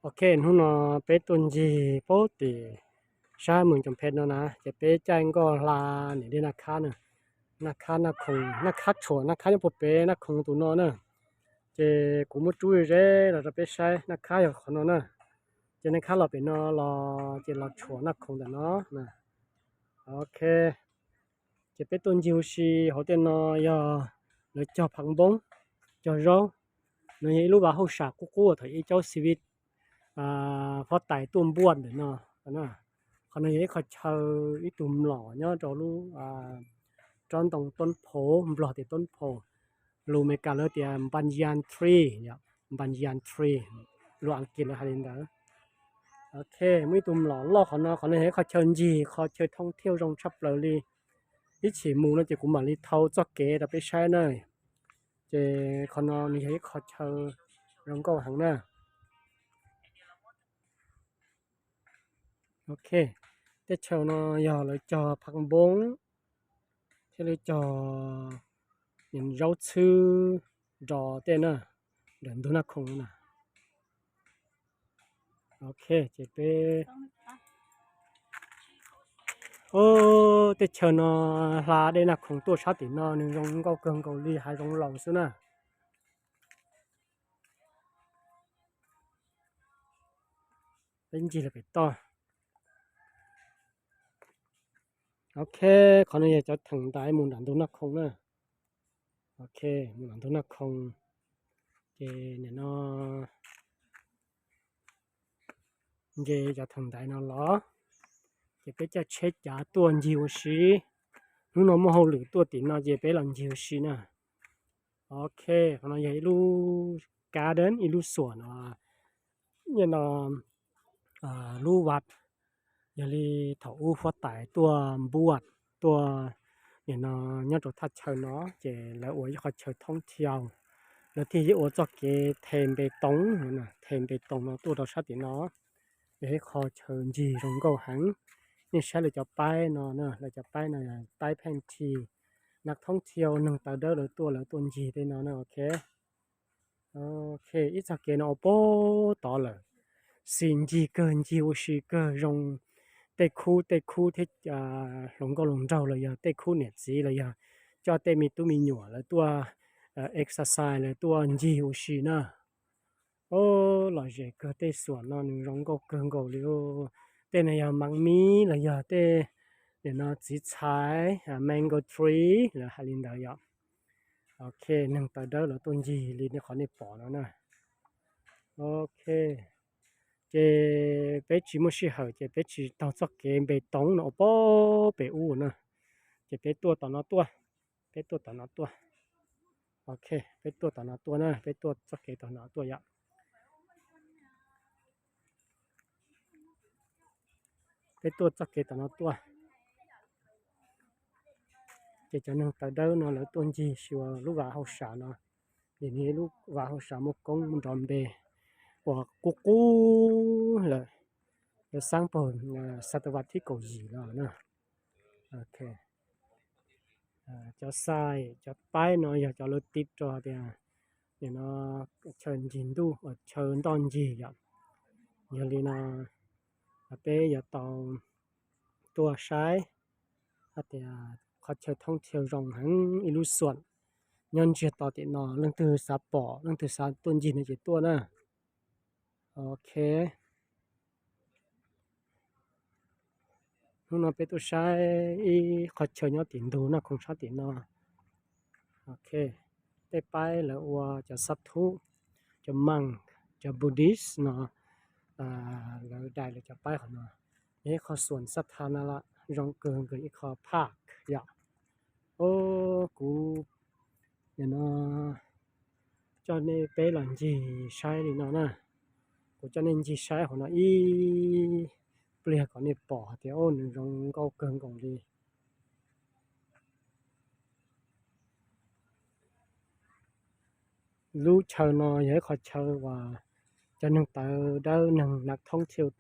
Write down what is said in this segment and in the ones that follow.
Ok, hnub no peb tuaj ncig pab tim sab Moos Coom Phem no na, ces peb caij nkoj hla niam dej Naj Khab na, Naj Khab, Naj Khoo, Naj Khab tshuam, Naj Khab nyob puag pem Naj Khoo tus no na. Ces kuv muab rub ze los rau peb saib, Naj Khab yog qhov no na. Ces Naj Khab los pem no los ces los tshuam Naj Khoo ntawm no na. Ok, ces peb tuaj ncig ua si hauv tej no yog lawv cog phav npoob, cog zaub. No yog ib lub vaj hauj sam qub qub thaum ib caub xiv viv huab tais tuaj npuaj ntawm no. Qhov no yog ib qho chaw, ib tug mlom nyob rau lub tsob ntoo Toob Phau, Nplog tias Toob Phau, lus Amelikas lawv tias banyan tree, banyan tree, lus Askiv lawv hais li ntawd. Ok, muaj ib tug mlom loj qhov no, qhov no yog ib qho chaw ncig, qho chaw thoob thiaj zoo tshaj plaws li. Ib chim mus no ces kuv mam li thau txoj kev rau peb saib na. Ces qhov no nws yog ib qho chaw zoo nkauj heev na. Ok, tej chaw no yog lawv cog phav npoob thiab lawv cog zaub txhwb rau tej na, ntawm ntug Naj Khoo na. Ok, ces peb, o, tej chaw no hla dej Naj Khoo tuaj sab tim no nws zoo nkauj kawg nkaus li, hav zoov laus xwb na. Peb ncig lawm pem toj. Ok, qhov no yog cov theem ntaiv mus nram ntug Naj Khoo na. Ok, mus nram ntug Naj Khoo. Ces nim no nce cov theem ntaiv no los, ces peb caij tsheb cav tuaj ncig ua si. Hnub no muaj hauj lwm tuaj tim no ces peb los ncig ua si na. Ok, qhov no yog ib lub garden, ib lub xuam no, no lub vaj, yog li thaum ub huab tais tuaj npuaj, tuaj nim no nyob rau thaj chaw no ces lawv ua ib qho chaw thoob thiaj, lawv thiaj ua txoj kev the npe toov, the npe toov no tuaj rau sab tim no. Yog ib qho chaw ncig zoo nkauj heev. Nej saib lawv cov paib no, lawv cov paib no yog paib pheej thi, nas thoob thiaj, neeg tawv dawb lawv tuaj, lawv tuaj ncig tej no na. Ok, ok, ib txoj kev no ua puag tod lawm. Xis ncig kawg, ncig ua si kawg, zoo tej khub tej khub thiab hluas nkauj hluas nraug los yog tej khub niam txiv los yog coj tej me tub me nyuam lawv tuaj exercise, lawv tuaj ncig ua si na. O, lom zem kawg, tej xuam no nws zoo nkauj kawg nkaus li. Tej no yog mav mib los yog tej nim no txiv txhais, mango tree lawv hais li ntawd yom. Ok, neeg tawv dawb lawv tuaj ncig li nej, qhov nej pom no na. Ok, ces peb tsis muaj sij hawm ces peb tsis taug txoj kev npe toov no ua puag pem ub na. Ces peb tuaj tom no tuaj, peb tuaj tom no tuaj. Ok, peb tuaj tom no tuaj na, peb tuaj txoj kev tom no tuaj yom. Peb tuaj txoj kev tom no tuaj. Ces cov neeg tawv dawb no lawv tuaj ncig xyuas lub vaj hauj sam no. Ces nws lub vaj hauj sam muaj koob nrov npe uas qub qub lawm, lawv xab paug xav tas vas thib kaum yim no na. Ok, cov xais, cov paib no yog cov lawv tib rau tias nim no chaw ncig ntuj, chaw ntoj ncig yom. Yog li no peb yuav tau tuaj saib hais tias qhov chaw thoob thiaj zoo heev, ib lub xuam nyob ntsiag to tim no, leej twg xav pom, leej twg xav tuaj ncig no ces tuaj na. Ok, hnub no peb tuaj saib ib qho chaw nyob tim ntug Naj Khoo sab tim no. Ok, tej paib lawv ua cov xab thub, cov monk, cov Buddhist no, lawv dai lawv cov paib qhov no. Yog ib qho xuam xab tha na lam zoo kawg nkaus, ib qho park yom. O, kuv nim no coj nej peb los ncig saib li no na. Kuv coj nej ncig saib hauv no ib pliag kom nej pom hais tias o, nws zoo nkauj kawg nkaus li. Lub chaw no yog ib qho chaw uas cov neeg tawv dawb, neeg nas thoob thiaj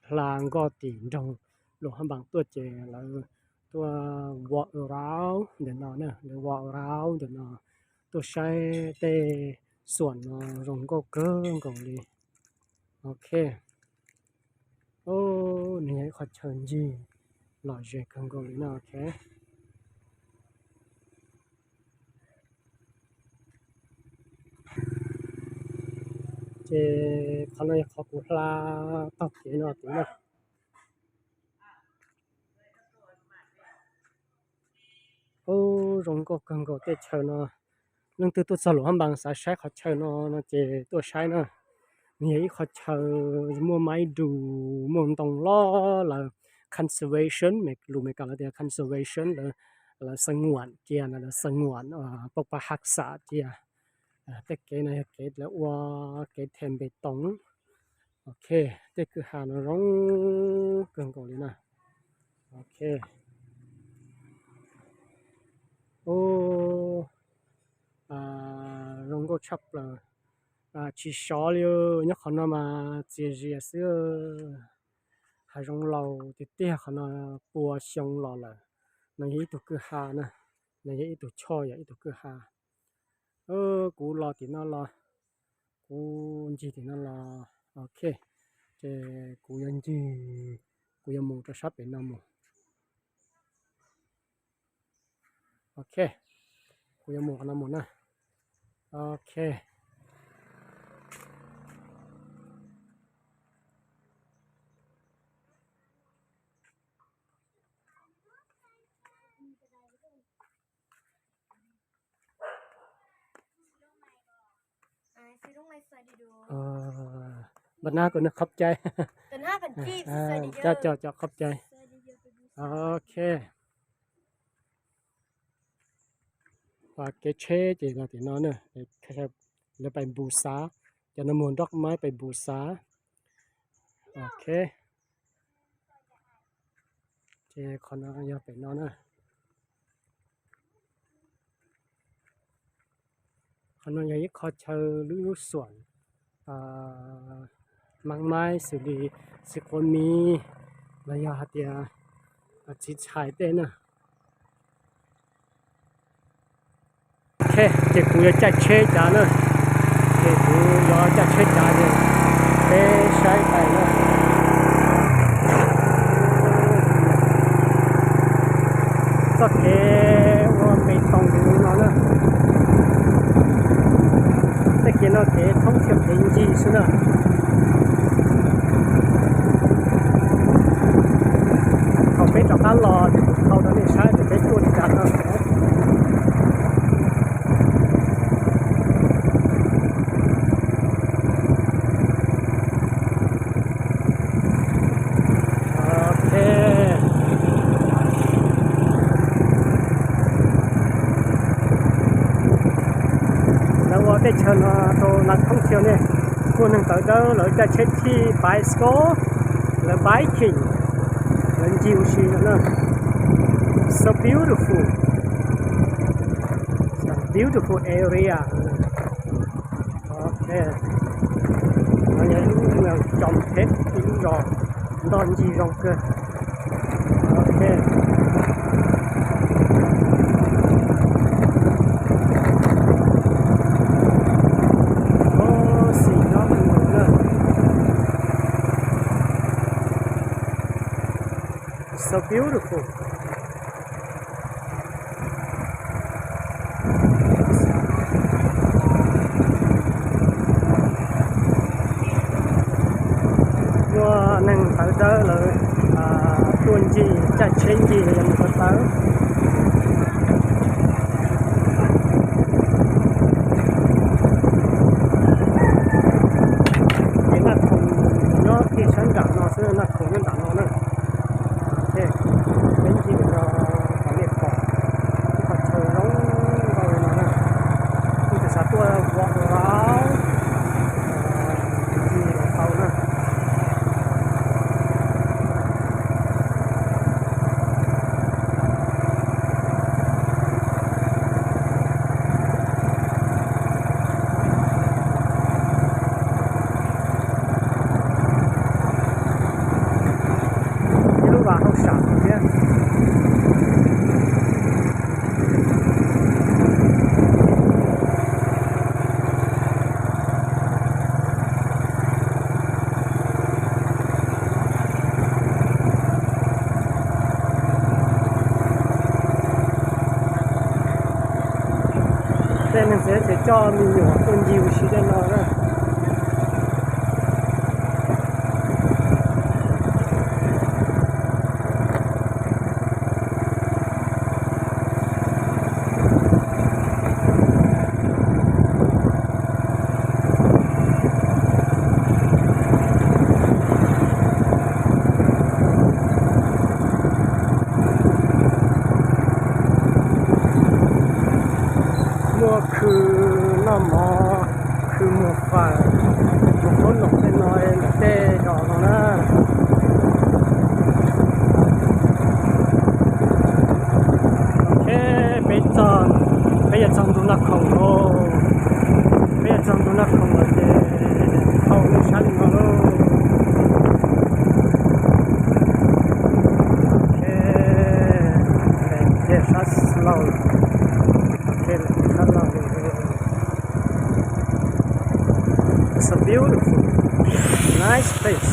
hla nkoj tim nroog Luam Haj Npaas tuaj ces lawv tuaj walk around ntawm no, lawv walk around ntawm no tuaj saib tej xuam no zoo nkauj kawg nkaus li. Ok. Nws yog ib qhov chaw ncig lom zem kawg nkaus li no. Ok. Ces qhov no yog qhov kuv hla taug kev no tid na. Ub, zoo nkauj kawg nkaus tej chaw no. Leej twg tuaj txog Luam Phab Npas xav saib qhov chaw no no ces tuaj saib na. Nws yog ib qhov chaw muaj maib du, muaj ntoo loj, lawv conservation, lus Meskas lawv tias conservation, lawv xav nguam cia na, lawv xav nguam paj paj haj xam cia. Tej kev no yog kev lawv ua kev them npe toos. Ok, tej kwj ha no zoo kawg nkaus li na. Ok. Ub, zoo nkauj tshaj plaws. Tsis sov li, nyob qhov no mas txias zias xwb. Hav zoov laus tiag tiag, qhov no pua xyoo los lawm. No yog ib tug kwj ha na, no yog ib tug choj, yog ib tug kwj ha. Kuv los tim no los, kuv ncig tim no los. Ok, ces kuv yuav ncig, kuv yuav mus rau sab pem no mus. Ok, kuv yuav mus qhov no mus na. Ok. Npaj nab, kuv nug khov cai. Cov, cov khov cai. Ok. Kev tsheb ces los tim no na. Lawv pais Npus Xav, cov no muag nrob maib pais Npus Xav. Ok. Ces qhov no yog pem no na. Qhov no yog ib qho chaw lub lub xuam maib maib xws li txiv quav miv los yog hais tias txiv txhais tej na. Ok, ces kuv yuav caij tsheb cav na. Ces kuv yuav caij tsheb cav ces peb saib pais na. Txoj kev ua npe toos li no na. Tej kev no kev thoob thiab kev ncig xwb na. Thaum peb rov qab los ces kuv thaij rau nej saib tias peb tuaj li cas no. Ok. Lawv ua tej chaw no rau nas thoob thiab ne. Muaj neeg tawv dawb lawv caij tsheb thij bicycle, lawv biking, lawv ncig ua si no na. So beautiful. Beautiful area. Ok. No yog ib lub cov phem, ib lub zos ntoj ncig zoo kawg. Ok. Xim no na. So beautiful. Muaj neeg tawv dawb lawv tuaj ncig, caij tsheb ncig los yog mus ko taw. Ces Naj Khoom nyob kiag sab nram no xwb, Naj Khoom nyob nram no na. Peb ncig rau kom nej pom ib qho chaw zoo nkauj li no na. Kuj tsis xav tuaj vov los ncig los tau na. Ces coj me nyuam tuaj ncig ua si tej no na. Muaj khw noj mov, khw muag fawm, muag khaub noom tej no ntawm tej zos no na. Ok, peb txog, peb yuav txog ntug Naj Khoom lawm. Peb yuav txog ntug Naj Khoom lawm ces thauj nej saib li no lauj. Ok, ces sab laug, ok, sab laug. It's a beautiful, nice place.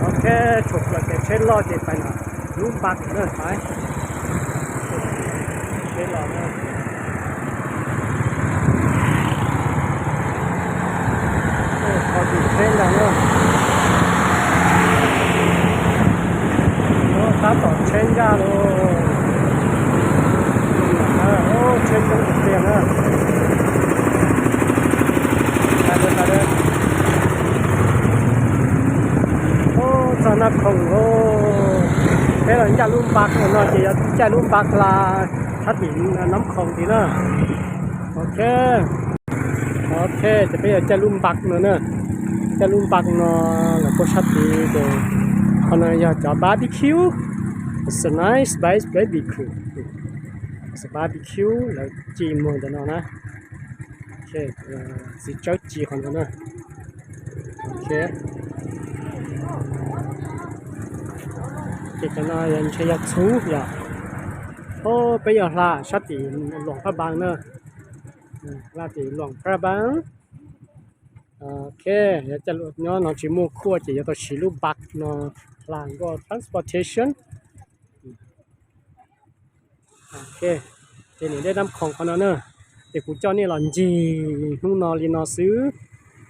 Ok, tshuav plaws kev tsheb loj ces pais no lub npas na, pais tsheb los na. Qhov tus tsheb ntag na. Tab tom tsheb ncaj lauj. Tsheb coob tiag tiag na. Txog Naj Khoom lauj. Peb los ncaj lub npas no ces yog caij lub npas hla sab tim Naj Khoom tid na. Ok. Ok, ces peb yuav caij lub npas no na. Caij lub npas no los puag sab tid ces qhov no yog cov barbecue. It's a nice place, barbecue. It's a barbecue, lawv ci muag ntawm no na. Txiv tsawb ci qhov no na. Ok. Ces cov no ntshe yog txhuv yom. Peb yuav hla sab tim Luam Phaj Npas na. Hla tim Luam Phaj Npas. Ok, nyob no tsis muaj khuaj ces yuav tau siv lub npas no hla nkauj transportation. Ok, ces niam dej Naj Khoom qhov no na, ces kuv coj nej los ncig hnub no li no xwb,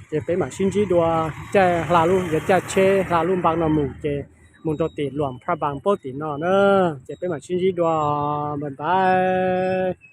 ces peb mam sib ntsib dua, caij hla lub, yuav caij tsheb hla lub npas no mus ces mus rau tim Luam Phaj Npas puag tim no na, ces peb mam sib ntsib dua, bye bye.